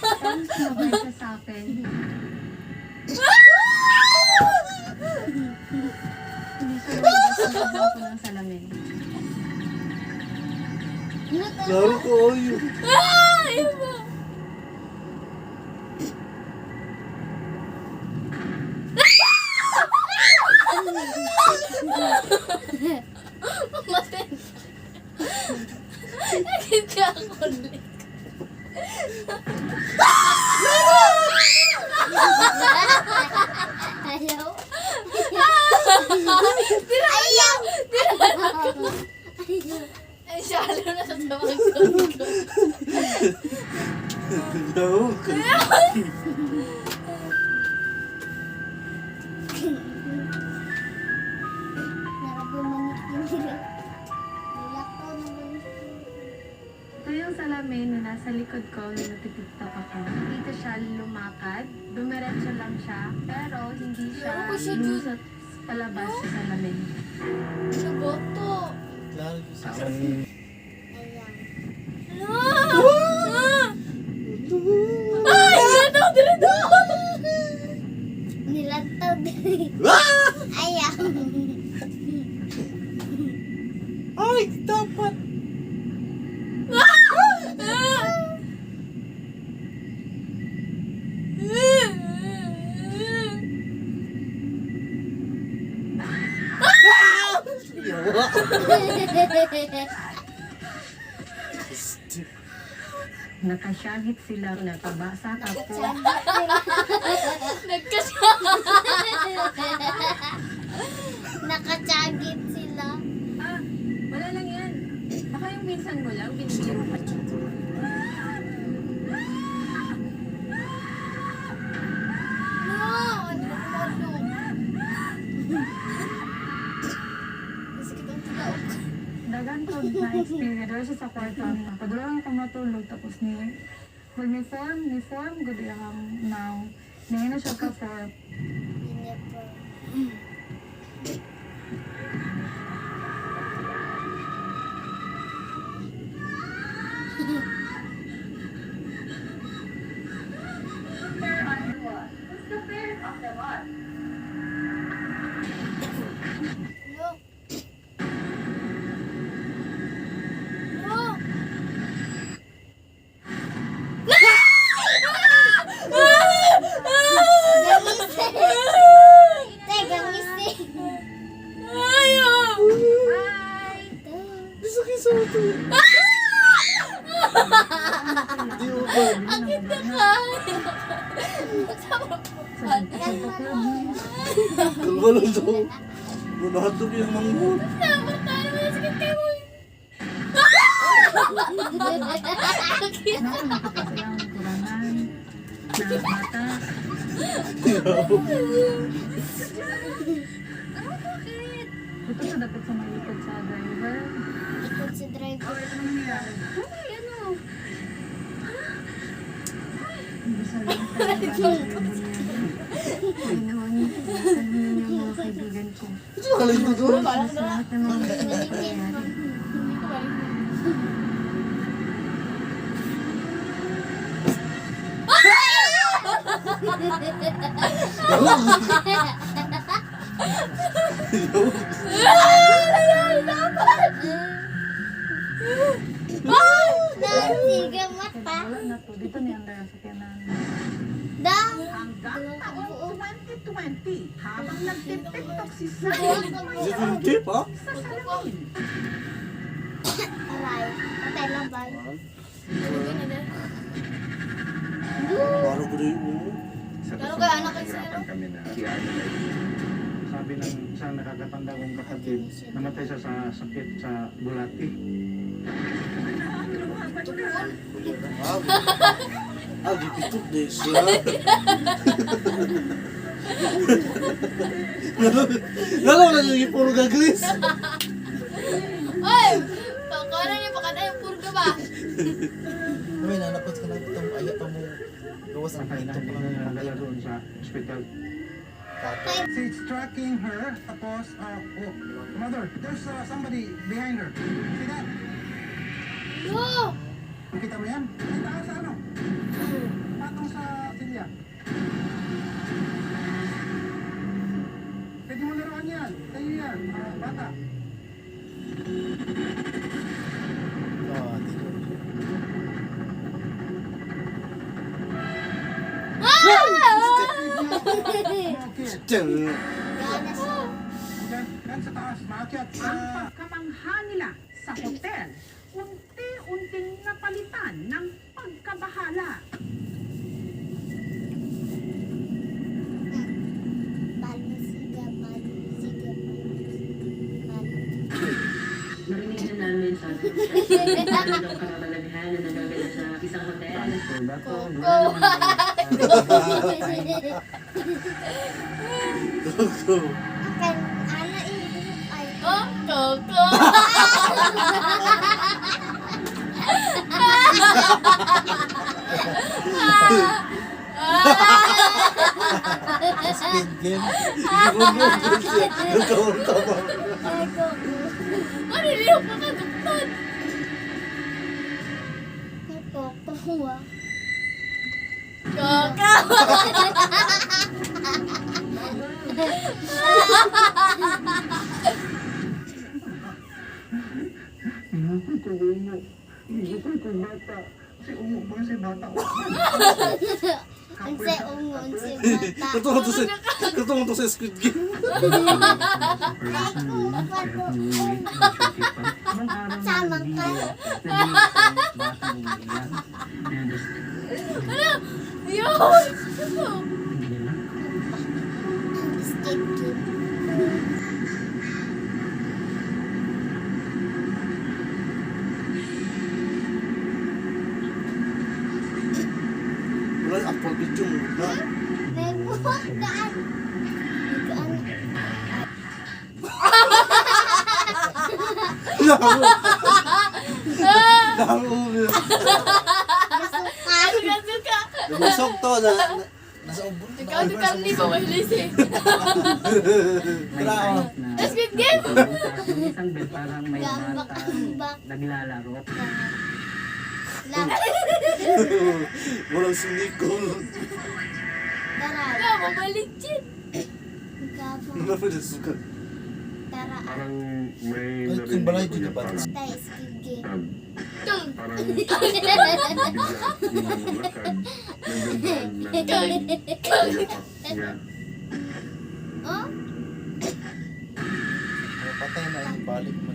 Tapos sumabay siya sa akin. Hindi siya lumabas sa ko ng salamin. Laro ko ayo. Ah! Ayun ba? Mamatay. Nakita ako ulit. Ayaw. Ayaw. Ayaw. Ay, siya alam na sa tawag ko. Laro ko. Narabumanik nila. Nilakaw naman. Ito yung salamin na nasa likod ko nung nagtitiktok ako. Dito siya lumakad, dumiretso lang siya, pero hindi siya Ano ko siya, Jude? lumusot palabas sa salamin. Sa boto. Klaro ko sa Ayaw. Ano? Ah! Ay! Nilataw dito! Nilataw din. Ah! Ayaw. Ay, dapat. Yawa. Nakasyagit sila, nakabasa ako. Nagkasya. Nakatsagit sila. Ah, wala lang yan. Baka yung pinsan mo lang, binibiro ka. No! Ano ko malo? Sakit ang tigaok. Dagan ko na experience siya sa kwarto niya. Padulong ako matulog tapos ni pag ni form gud iyang now. Ngayon na siya ka form. Uniform. No. No. Gangisi. Te, gangisi. Ayaw! Di sakit sa ito. Di mo ba? Akit na kayo. Kalwala daw. Lunatog yung manghod. Naku, nakita silang kurangan na bata. Ito sa dapat sa may likod sa driver. Ikot sa driver. Ay, ano? Hindi sa lang sa Panginoon, sabihin niyo mga kaibigan ko. Ito nakalinto doon. Sa lahat ng mga nangyayari. Nasiga mata. Wala na to. Dito ni Andrea sa kanan. Da. Hanggang taong 2020, habang nagtitiktok si Sam Is it yung tip, ha? sa salamin. Aray. Patay lang ba? Parang ko rin mo. Sa Lalo totoo kaya lang, anak kayo sa'yo. nahirapan kami na si Arnold ay sabi ng isang nakakatanda kong kapatid, namatay siya sa sakit sa bulati. Ah, ah, gipitok de siya. Lalo na yung puro gaglis. Ay! Pagkana niya, pagkana yung purga ba? May nanapot ka na itong aya pa mo. Gawas ang Patay na, ito hindi pa na lang. nadala doon sa ospital. She's tracking her. Tapos, oh, mother, there's somebody behind her. See that? No! Kita mo yan? Ay, taas sa ano? Patong sa silya. Pwede mo laruan yan. Sa'yo yan. Ah, bata. Oh, di ko. Okay. Diyan. Gana siya. Yan, yan sa taas. Maakyat. Ang Ah, pagkamangha nila sa hotel, unti-unting napalitan ng pagkabahala. Balon siga, balon siga, balon. Balon. Narinig na namin sa meron daw kababalaghan na nagaganap sa isang hotel. Coco. Go. Akan, ana eh. Ay. Oh, Coco. Speed game. Nagkaunta pa. Ay, Coco. Ano liyo pa kadugtad? Ay, Coco, ah. Coco. Inukoy ko umo. Inukoy ko bata. Si umo ba si bata? Unsa ungo, unsa bata. Katulong to sa katulong to sa Squid Game. Ay, Coco, Coco. Samang ka. Ano? Yo! Escape game. Wala yung actual video mo. Na. May buhok gaan. Gaan. Naku. Naku. Masukan. Suka, suka. Lumusok to. Na, na, nasa ubo. Ikaw si Carly ba walis eh. Tara, oh. Squid Game! Isang bed parang may Gambak, bata ambak. naglalaro. Lang. Walang sinikol. Tara. Wala, mabalik yun. Gabang. Wala pa na suka. Tara. Parang may Ay, kung balay dito ba? Tayo, escape game. Tung. Parang bigla lumalakad. Nandun ng niya. Oh? Patay na yung balik mo.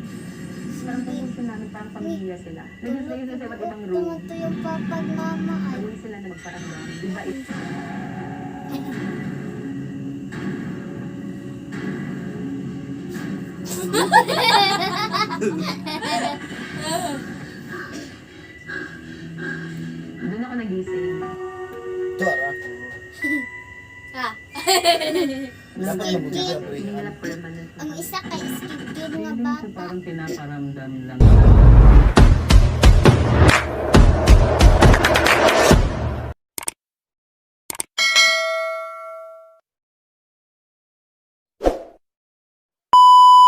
Parang pumunta namin, parang pamilya sila. Nandun sila sa iba't ibang room. Tumuto yung papag mama ay. Uwi sila na magparamdam. Iba Doon ako nagising. Tara. Ah. Dapat mabuti ka, pre. Hindi nila permanent. Ang isa kay escape game nga Feeling ko bata. parang pinaparamdam lang.